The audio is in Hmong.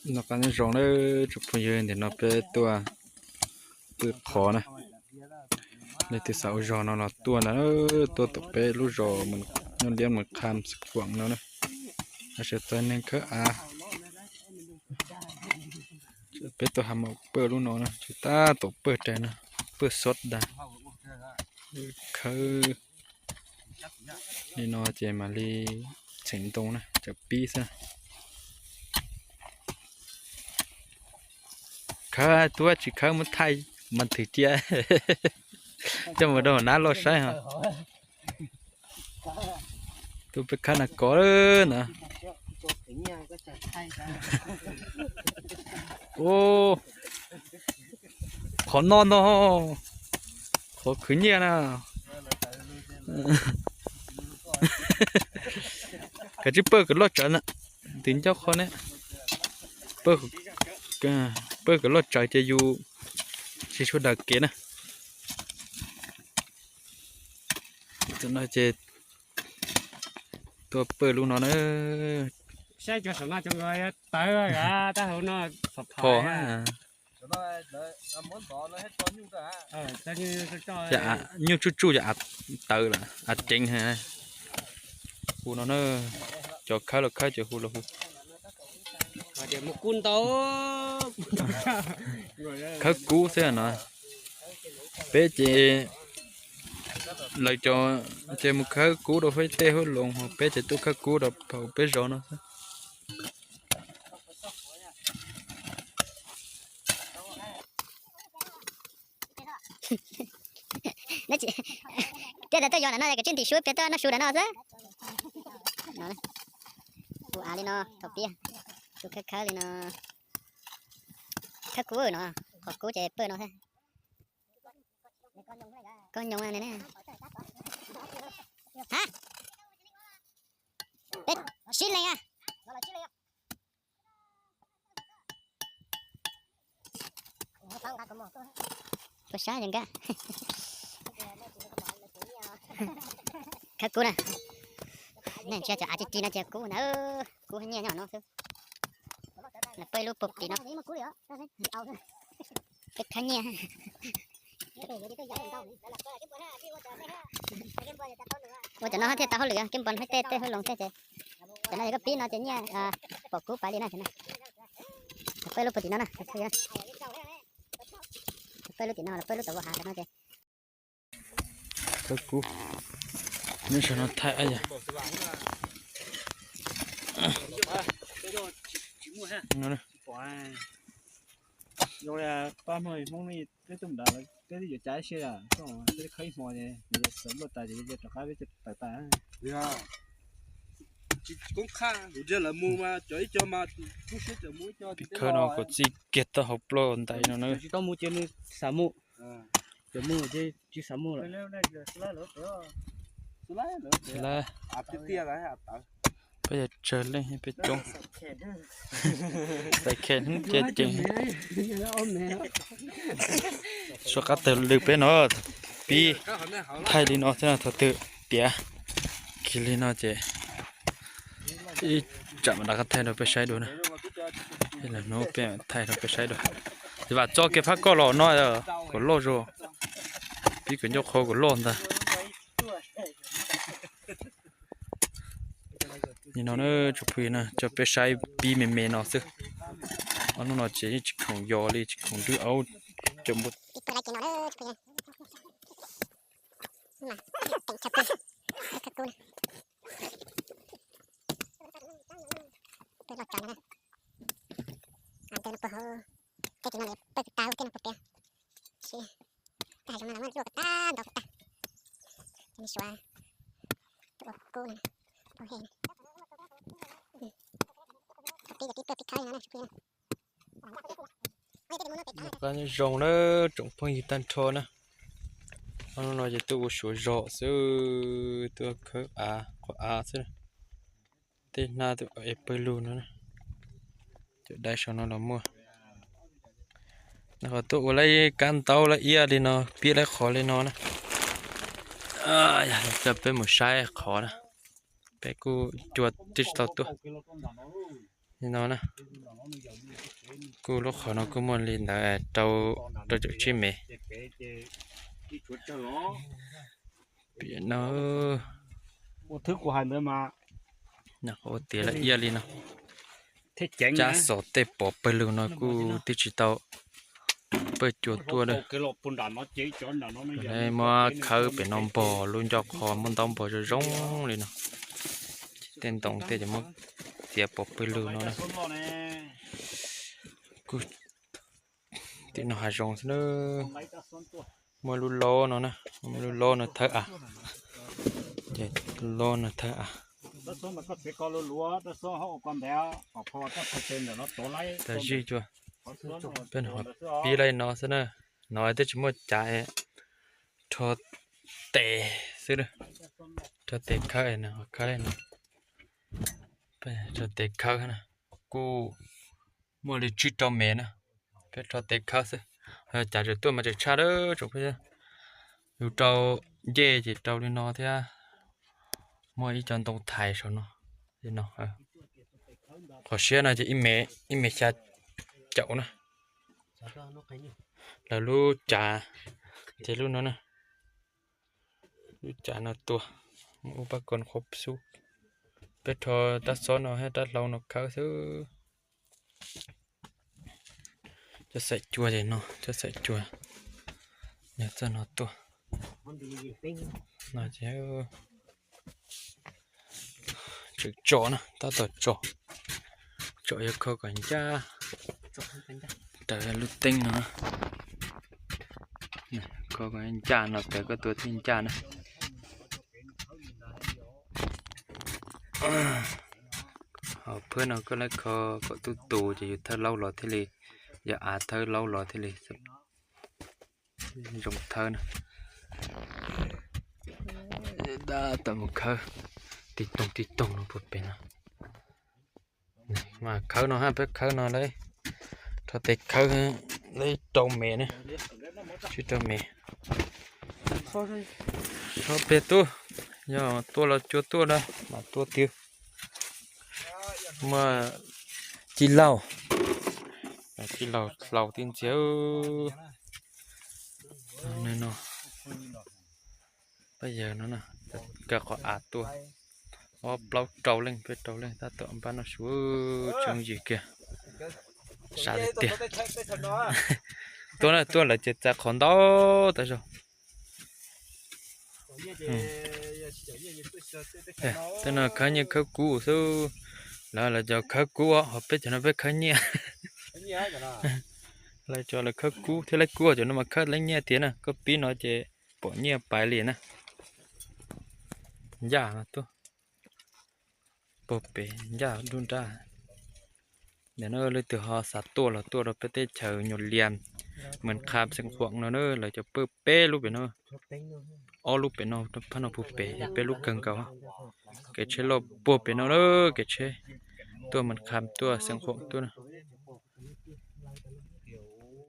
Noj qab nyob zoo na tsoom phooj ywg, ntawm no peb tuaj pw qhov na. Leej twg xav ua zog no los tuaj ntag, tuaj tom peb lub zos Nyob Liab Mes Kham Xeev Khuam no na. Sawv txawv neeg khawb av. Peb tuaj ha ma pawj lub no na, tsis tab tom pawj rag no, pawj xob dag. Khawb li no ces mam li txheem ntoo na, cov pib xwb. Khawb tub tsis khawb muab thaij mas thwm cia. Coj mus rau nab loj saib ho. Tus peb khawb na kov na. Qhov no no, qhov khwv nyiaj na. Kav tsij pawj kom loj tsawv na, ntws ncauj qhov ne. Pawj kom loj tsawv ces yus tsis tshua daws kev na. Tus no ces tuaj pawj lub no na. Saib cov saum no cov tawv tab hauv no phom phom. Nyuj tsuj tsuj yog av tawv lawm, av ceev. Hu no na, cov khawb los khawb, cov hu los hu. Khawb kub xwb no. Peb ces lawv cov ces mus khawb kub rau huab tej huab loos, peb ces tuaj khawb kub rau peb zos no xwb. Thiab tas tuaj yog ntawm no kav tsij ntim su pem tuaj noj su ntawm no xwb. Hu av li no thaum pib, tus khawb khawb li no, khawb kub no, qhov kub ces pawj no xwb. Koj nyoos ne. Ha, peb sib leeg a. Tuaj saib yog nkaj. Khawb kub na. Nej ntsia cov av ci ci no ces kub na, kub nyiaj nyob no xwb. Peb lub puag tim no, peb khawb nyiaj. Ua cov no thiaj tau hauj lwm, kib npos hauv tej tej hauj loos thiab ces. Cov no yog koj pib no ces nyiaj pom kub pais li na. Peb lub puag tim no na, peb lub tim no los peb lub tom vaj hav no ces. Khawb kub, nyob saum no thaij yog. Pab Hmoob Hmoob peb tuaj nrad, peb twb yuav cav ib siab, peb khawb ib hmo es xav luaj tas ces rov qab peb tawm tas. Khawb no kom txij kiag taub hau ploj ntais no na. Tsis tau mus ces nws xav mus, cov mus ces tsis xav mus lawm. Peb yog tsawg leej peb coob. Xav khe hnub ces ceev. Suav qab tawg lw peb no, pib thaij li no xwb, thaum twg tiav kiag li no ces ib tsam mam rov qab thaij rau peb saib dua na. Hnub peb thaij rau peb saib dua. Vam txo kiag phab koj los no kom loj zog, pib kom ncauj qhov kom loj ntag. Nim no na tsoom phooj ywg na, coj peb saib pib me me no xwb. Ob hnub no ces yeej tsis khoom yos li, tsis khoom dwb aub cov npua. Noj qab nyob zoo na tsoom phooj ywg tag nrho na. Ob hnub no ces tuaj ua suav zos xwb, tuaj khawb av qhov av xwb. Tej hnab tuaj es pawg lug no, cov dai saum no los muaj. Nws qhov tuaj ua lawv kab ntaub lawv iab li no, pib lawv qhov li no na. Coj peb mus saib qhov na, peb kuj cua twb tsis tau tuaj. Li no na, kuj lub qhov no kuj muaj li ntawd rau, rau caum tsib mev. Piam no, ua tiav lawm iaj li no. Cab xom tej pov pawg lug no kuj twb tsis tau pawg cua tuaj na. Muab khawb pem no npog lub ncauj qhov muaj ntaub npog zoo zoo li no. Tej ntoo tej ces muab txiav pov pawg lug no na. Kuj tim no hav zoov xwb na. Muaj lub laub no na, muaj lub laub no thawb av. Ces lub laub no thawb av. Tag zig cua, peb pib laij no xwb na. No twb tsis muaj cav, rho tes xwb, rho tes khawb, khawb, rho tes khawb na. Kuj muaj li tsib rau mev na, peb rho tes khawb xwb. Cav tseem tuaj mas tseem tshaj lawm tsoom phooj ywg. Yus rau ncej ces rau li no thiab, muaj ib co ntoo thaiv saum no, li no. Qhov siab no ces ib mev xya caum na. Lawv lub cav ces lub no na, lub cav no tuaj, ub pab ko qhuab xub. Peb rho rab xob no thiab rab hlau no khawb xwb. Cov xaim cua ces no, cov xaim cua yog txoj no tuaj. No ces tseem tsom na, tab tom tsom, tsom yog kho kom ncaj. Raws lub teeb no, kho kom ncaj no ces koj tua thiaj ncaj na. Hom phab no koj lab kho kom tub tus ces yus thawb laub los thiaj li, yog av thawb laub los thiaj li zoo thawb na. Tab tom mus khawb tig toog tig toog no puag pem no. Mas khawb no hab, peb khawb no lawm, rho tes khawb lawm rau mev na, tsib rau mev. Txhob peg tub, yog tua los cua tuaj na, mas tua twg. Muaj cib laug, cib laug hlau tib ntxiag. No, pab yawg no, kaw qhov av tuaj, ob plaub rau leej peb rau leej tab tom npaj noj su, tsis yooj yim kiag. Sab tiag tiag. Tuaj na, tuaj lawv ces txais qhov ntau tas zog. Tej no khawb nyiaj khawb kub xwb, lawv, lawv cov khawb kub, ho peb cov no peb khawb nyiaj. Lawv cov lawv khawb kub thiab, laib kub cov no mas khawb laib nyiaj tiag na, koj pib no ces pom nyiaj pais li na. Ncaj no tuaj, puag pem ncaj dub nrab. Ntawm no leej twg ho xav tuaj los tuaj rau peb teb chaws Nyuam Lias, Mes Kham, Xeev Khuam no na, lawv cov pawg peb lub pem no, ob lub pem no, phab no puag pem, peb lub kawg nkaus. Kev tsheb loj puag pem no na, kev tsheb tuaj Mes Kham tuaj Xeev Khuam tuaj na.